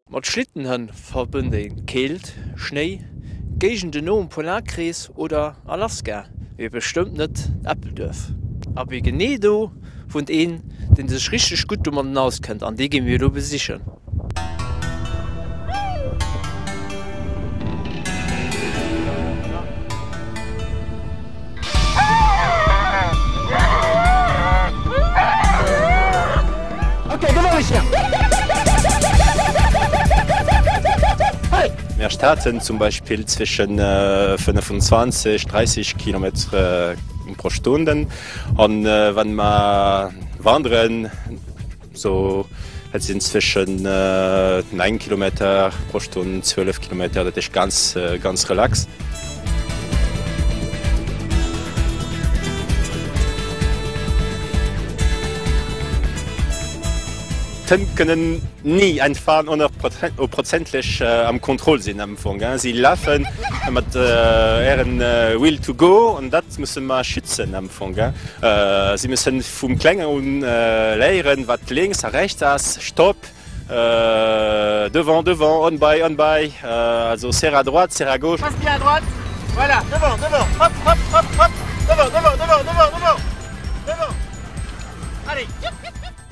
Mat Schlittenhënn verbënnt ee Keelt, Schnéi, Géigenden no um Polarkrees oder Alaska, mee bestëmmt net Eppelduerf. Abee genee do wunnt een, deen sech richteg gutt domadden auskënnt an dee gi mir elo besichen. Mir starten zum Beispill zwischen 25, 30 Kilometer pro Stunde an wann mer wandern, So et sinn zwëschen 9 Kilometer pro Stonn, 12 Kilometer, dat heescht ganz ganz relax. D'Hënn kënnen ni einfach honnertprozentlech am Contrôle sinn am Fong. Si lafe mat ären Will to go an dat musse mer schützen am Fong. Si mussen Vum Klengen un léieren, wat lénks a rechts ass, Stopp, devant, devant, on by, on by, also serre à droite, serre à gauche. Passe bien à droite, voilà, devant, devant, hop, hop, hop, hop, devant, devant, devant, devant, devant, devant, allez.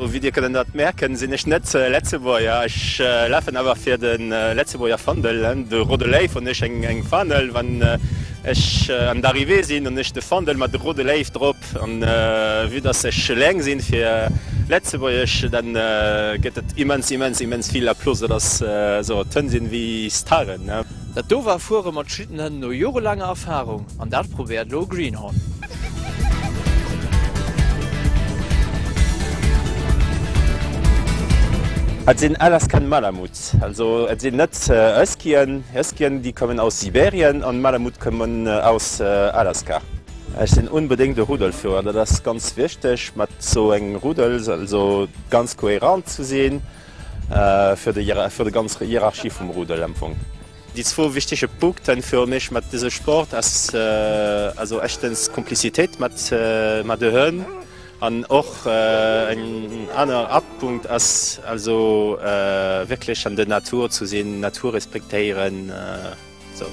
Wéi dir kënnen dat merken, sinn ech net Letzebuerger. Ech lafen awer fir de Letzebuerger Fandel, de Rode Léiw hunn ech eng Fahndel. Wann ech an d'Arrivée sinn, hunn ech de Fandel mat de Rode Léiw drop. An vue dass ech eleng sinn fir Letzebuergesch, dann gëtt et immens immens immens vill Applaus, dat ass esou, d'Hënn sinn wéi Staren. Dat do war Fuere mat Schlittenhënn no jorelaanger Erfarung, an dat probéiert elo Greenhorn. Et sinn Alaskan Malamutes, also et sinn net Huskyen. Huskyen déi kommen aus Sibirien an Malamute kommen aus Alaska. Ech sinn unbedéngt e Rudelführer, dat ass ganz wichteg mat sou engem Rudel, also ganz kohärent ze sinn fir déi fir de ganz Hierarchie vum Rudel am Fong. Déi zwou wichtege Punkten fir mech mat dëse Sport ass also éischtens Komplizitéit mat mat de Hënn an och en aner Haaptpunkt ass also wierklech an der Natur ze sinn, Natur respektéieren. Sou.